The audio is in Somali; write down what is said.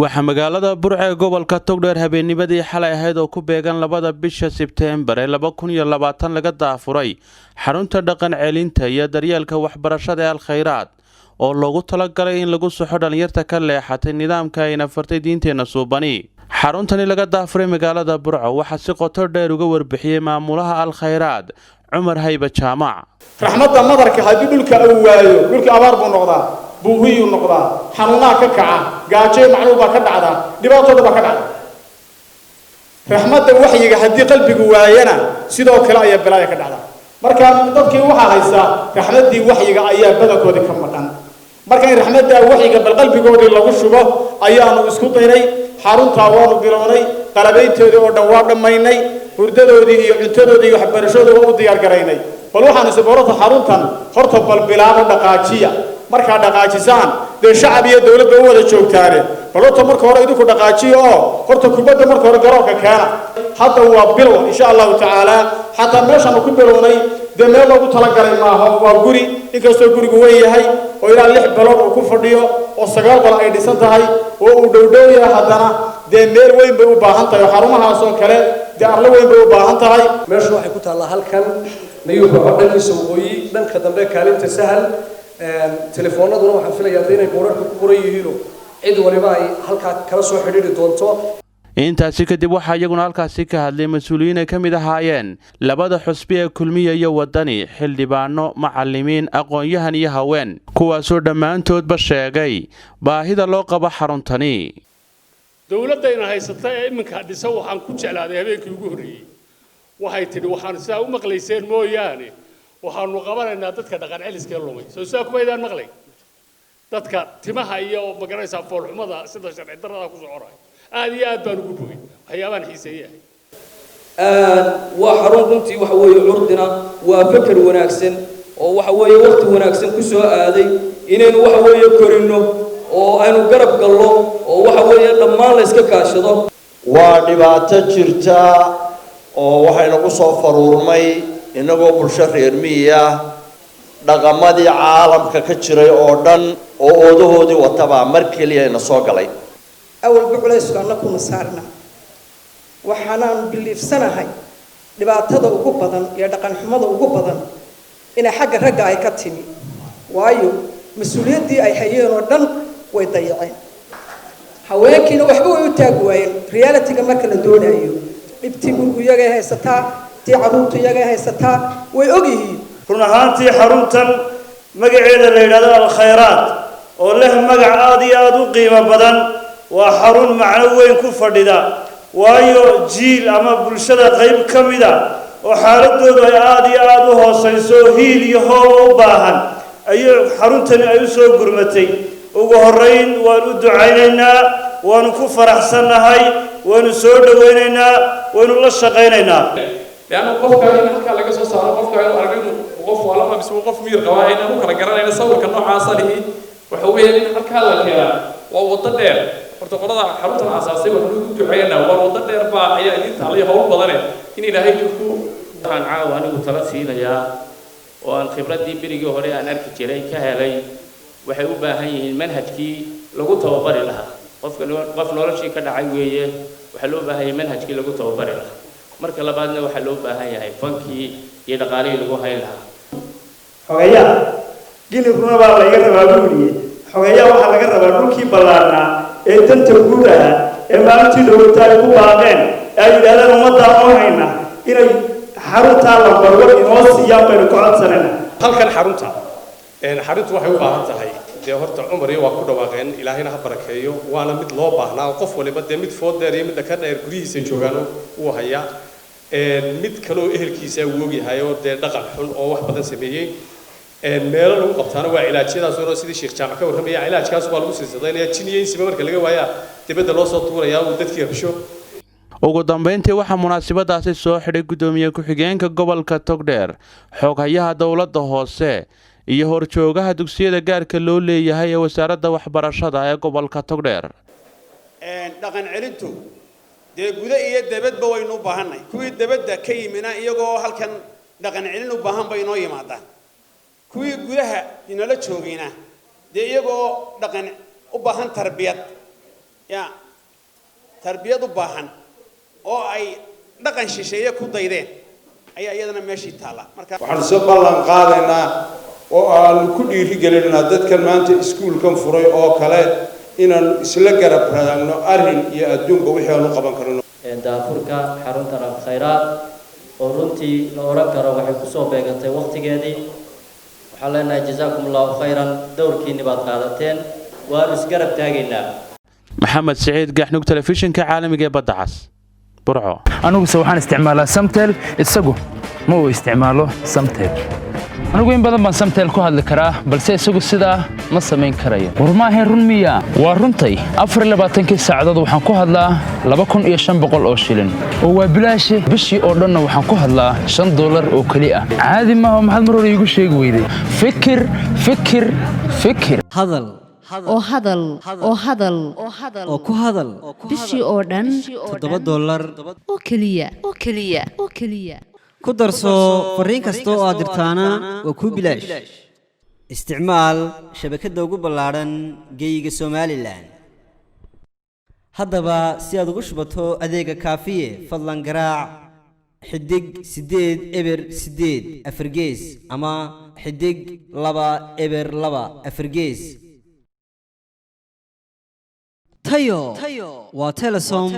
Waxaa magaalada Burco ee gobolka Togdheer habeennimadii xalay ahayd oo ku beegan 2da bisha Sebteembar ee 2020 laga daafuray xarunta dhaqan celinta iyo daryeelka waxbarashada ee Al-Khayraad, oo loogu talagalay in lagu saxo dhalinyarta ka leexatay nidaamka ayna fartay diinteenna suubani. Xaruntani laga daafuray magaalada Burco waxaa si qoto dheer uga warbixiyey maamulaha Al-Khayraad, Cumar Hayba Jaamac. Raxmadda madarka haddii dhulka uu waayo, dhulka abaar buu noqdaa, buuhiyuu noqdaa, xanuunaha ka kaca, gaajo, macluul baa ka dhacda, dhibaatooda baa ka dhacda. Raxmadda waxyiga haddii qalbigu waayana, sidoo kale ayaa balaaya ka dhacda. Marka dadkii waxaa haysaa raxmaddii waxyiga ayaa badankoodii ka maqan. Marka in raxmadda waxyiga bal qalbigoodii lagu shubo ayaanu isku daynay. Xaruntaa waanu bilownay, qalabayntoodii oo dhan waa dhammaynay, hurdadoodii iyo cuntadoodii iyo waxbarashadoodii waa u diyaar garaynay. Bal waxaanu isborota xaruntan horta bal bilaabo, dhaqaajiya. Markaa dhaqaajisaan, dee shacab iyo dowladba u wada joogtaane, bal horta marka hore idinku dhaqaajiya oo horta kubadda marka hore garoonka keena. Hadda waa bilow, insha Allahu tacaala. Xataa meeshaanu ku bilownay dee meel loogu talagalay maaha, waa guri. Inkastoo gurigu weyn yahay oo ilaa 6 bilood uu ku fadhiyo oo 9 qol ay dhisan tahay oo uu dhowdhow yahay, haddana dee meel weyn bay u baahan tahay, oo xarumahaas oo kale dee arlo weyn bay u baahan tahay. Meeshu waxay ku taallaa halkan Nayuubaco dhankiisa waqooyi, dhanka dambe kaalinta Sahal. Telefoonaduna waxaan filayaa inay boorarka ku qoran yihiinoo cid waliba ay halkaa kala soo xidhiidhi doonto. Intaasi kadib waxaa iyaguna halkaasi ka hadlay mas-uuliyiin ay ka mid ahaayeen labada xusbi ee Kulmiya iyo Wadani, xildhibaano, macalimiin, aqoon-yahan iyo haween, kuwaasoo dhammaantoodba sheegay baahida loo qabo xaruntani. Dowladdayna haysata ee iminka dhisan waxaan ku jeclaaday habeenkii ugu horreeyey waxay tidhi, waxaan sidaa u maqlayseen mooyaane, waxaanu qabanaynaa dadka dhaqan celiskee lumay. Soo sidaa kumaydaan maqlay? Dadka timaha iyo magaranaysaa foolxumada sida sharci darrada ku soconaya, aad iyo aad baan ugu bogay, waxyaabaan xiiseeyahay. Waa xarun runtii waxa weeye curdina, waa feker wanaagsan oo waxa weeye waqti wanaagsan ku soo aaday inaynu waxa weeye korinno oo aynu garab gallo oo waxa weeye dhammaan la iska kaashado. Waa dhibaato jirta oo waxaynagu soo faruurmay innagoo bulsho reer miyi ah. Dhaqamadii caalamka ka jiray oo dhan oo oodahoodii watabaa mar keliya ina soo galay. Awalba culaysku anna kuma saarna. Waxaanaan biliifsanahay dhibaatada ugu badan iyo dhaqan xumada ugu badan inay xagga ragga ay ka timi, waayo mas-uuliyaddii ay hayeen oo dhan way dayaceen. Haweenkiina waxba way u taagi waayeen. Reality-ga marka la doonayo, dhibtii gurigu iyagay haysataa, tii carruurtu iyagay haysataa, way og yihiin. Run ahaantii, xaruntan magaceeda la yidhahdo Alkhayraad oo leh magac aada iyo aada u qiimo badan, waa xarun macno weyn ku fadhida, waayo jiil ama bulshada qayb ka mida oo xaaladoodu ay aada iyo aada u hoosayso, hiil iyo hooba u baahan, ayuu xaruntani ay u soo gurmatay. Ugu horrayn waan u ducaynaynaa, waanu ku faraxsannahay, waanu soo dhowaynaynaa, waynu la shaqaynaynaa. Leanna qofka in halkaa laga soo saaro, qofka inuu arko inuu qof waalama mise uu qof miyir qabaa inaan u kala garanayno sawirka noocaasa lihi, waxa weeyaan in halkaa la keenaa waa waddo dheer. Horta qolada xaruntan aasaasay waxaanu ugu duceeynaa, waa waddo dheer baa ayaa idiin taallay, hawl badane in Ilaahay ku Waxaan caawa anigu tala siinayaa oo aan khibraddii berigii hore aan arki jiray ka helay, waxay u baahan yihiin manhajkii lagu tababari lahaa. Qofka qof noloshii ka dhacay weeye, waxaa loo baahan yahay manhajkii lagu tababari lahaa. Marka labaadna waxaa loo baahan yahay fankii iyo dhaqaalihii lagu hayn lahaa. Xogeyaha gini runa baa laga rabaa buu yidhi. Xogeyaha waxaa laga rabaa dhulkii ballaarnaa ee danta guud ahaa ee maalintii dhowata ay ku baaqeen ee ay yidhahdeen ummaddaa oo hayna inay xaruntaa lambarwan inoo siiyaan baynu ka codsanayna. Halkan xaruntu waxay u baahan tahay, dee horta Cumar iyo waa ku dhawaaqeen, Ilaahayna ha barakeeyo, waana mid loo baahnaa oo qof waliba dee mid food dheer iyo midda ka dheer guryihiisa joogaan uu hayaa, mid kaleoo ehelkiisa uu ogyahay oo dee dhaqan xun oo wax badan sameeyey. Meelo lagu qabtaana waa cilaajyadaas oo sidii Sheekh Jaamac ka warramaya, cilaajkaas waa lagu silsidaynaya. Jin iyo insiba marka laga waayaa dibadda loo soo tuurayaa uu dadkii rabsho. Ugu dambeyntii waxaa munaasabadaasi soo xidhay guddoomiye ku-xigeenka gobolka Togdheer, xoghayaha dowladda hoose iyo horjoogaha dugsiyada gaarka loo leeyahay ee wasaaradda waxbarashada ee gobolka Togdheer. Dhaqan celintu dee gudo iyo debadba waynu u baahannahay. Kuwii debadda ka yimina iyagoo halkan dhaqan celin u baahan bay inoo yimaadaan, kuwii gudaha inala joogayna dee iyagoo dhaqan u baahan tarbiyad. Ya tarbiyad u baahan oo ay dhaqan shisheeye ku daydeen ayaa iyadana meeshii taalla. Marka waxaan soo ballan qaadaynaa oo aanu ku dhiirigelinaynaa dadkan maanta iskuulkan furay oo kale inaanu isla garab raadno arrin iyo adduunka wixii aanu qaban karno. Daafurka xaruntan Alkhayraad oo runtii la odhan karo waxay kusoo beegantay wakhtigeedii, waxaan leenahay jazaakum Allahu khayran, dowrkiinni baad qaadateen, waanu isgarab taagaynaa. Maxamed Siciid Gaxnug, telefishinka caalamiga ee Badda Cas, Burco. Aniguse waxaan isticmaalaa Samtel, isagu ma uu isticmaalo Samtel. Anigu in badan baan Samtel ku hadli karaa, balse isagu sidaa ma samayn karayo. War maahayn run miya? Waa runtay. 24-kii saacadood waxaan ku hadlaa 2500 oo shilin, oo waa bilaashe. Bishii oo dhanna waxaan ku hadlaa $5 oo keli ah. Caadi maaha. Maxaad mar hore iigu sheegi weyday? Fikir, fikir, fikir. Hadal oo hadal oo hadal oo ku hadal bishii oo dhan $7 oo keliya oo keliya oo keliya. Ku darso fariin kasta oo aad dirtaana waa kuu bilaash. Isticmaal shabakadda ugu ballaadhan geyiga Somalilan. Haddaba si aad ugu shubato adeega Kaafiye, fadlan garaac *808# ama *202#. Tayo waa Telesom.